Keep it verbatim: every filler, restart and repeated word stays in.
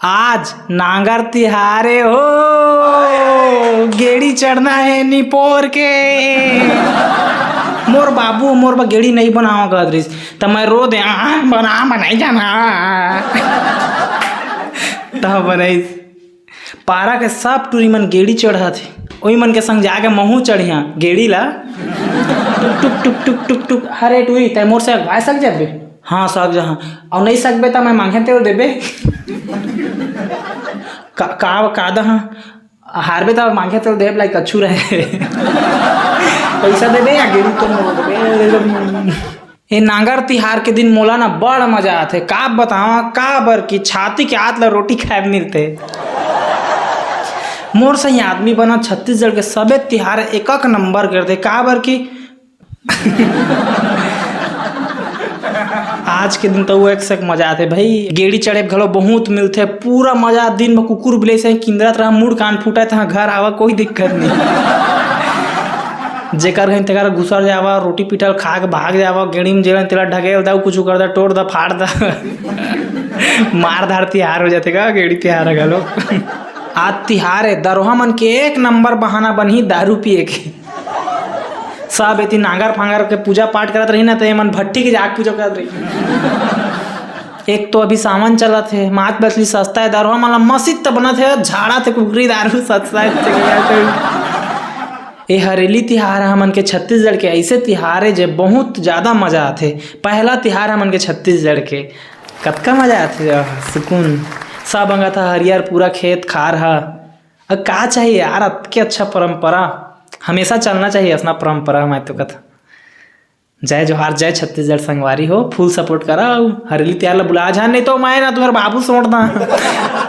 आज नांगर तिहार हे हो, गेड़ी चढ़ना हे निपोर के। मोर बाबू मोर बर गेड़ी नइ बनावा कहत रहिस, त मैं रो दे, "आ, बना, बनाई जाना।" त बनाइस। पारा के सब टूरी मन गेड़ी चढ़त हे, ओही मन के संग जाके महूं चढ़िया गेड़ी ला। टुक टुक टुक टुक टुक टुक। "हरे टूरी, तै मोर से अगवा सक जाबे?" "हाँ, सक जा।" "हाँ।" "अउ नइ सकबे त मैं मांगे तेल देबे?" "का, का, का दहा?" "हारबे त मांगे तेल देब लाइक अच्छू रहे।" "पैसा देबे या गेड़ी तो मोर देबे?" ए नांगर तिहार के दिन मोला ना बड़ मजा आथे। का बतावा, काबर कि छाती के आत ला रोटी खाए मिलथे। मोर सही आदमी बना, छत्तीसगढ़ के सबे तिहार एक एक नंबर करथे, काबर कि आज के दिन तो वो एक से एक मजा आथे भाई। गेड़ी चढ़े घलो बहुत मिलथे, पूरा मजा। दिन में कुकुर बिलाई से किंदरत रहा, मुड़ कान फूटा, तहाँ घर आवा, कोई दिक्कत नहीं। जेकर घन तेकर घुसर जावा, रोटी पीठल खा के भाग जावा, गेड़ी में जेला तेला ढकेल दा, कुछ कर दा, तोड़ दा, फाड़ दा। मार धार तिहार हो जाथे का, गेड़ी तिहार घलो। आज तिहार हे, दरोहा मन के एक नंबर बहाना बनही दारू पिए के। सब एती नांगर फांगर के पूजा पाठ करत रही ना, त एमन भट्टी के जाके पूजा करत रही। एक तो अभी सावन चलत हे, मात मछली सस्ता हे, दरोहा मन ला मसित त बनत हे, झाड़ा थे कुकरी दारू सस्ता हे। ए हरेली तिहार हमन के छत्तीसगढ़ के ऐसे तिहार हे जे बहुत ज्यादा मजा आथे। पहला तिहार हमन के छत्तीसगढ़ के, कतका मजा आथे, आह, सुकून। सब अंगत ह हरियर, पूरा खेत खार ह। अब का चाहिए यार, अतके अच्छा परंपरा, हमेशा चलना चाहिए असना परंपरा। मैं तो कथा जय जोहार, जय छत्तीसगढ़ संगवारी हो, फुल सपोर्ट करा। अउ हरेली तिहार ला बुला जा, नहीं तो मैं ना तुम्हारे बाबू सोट दा।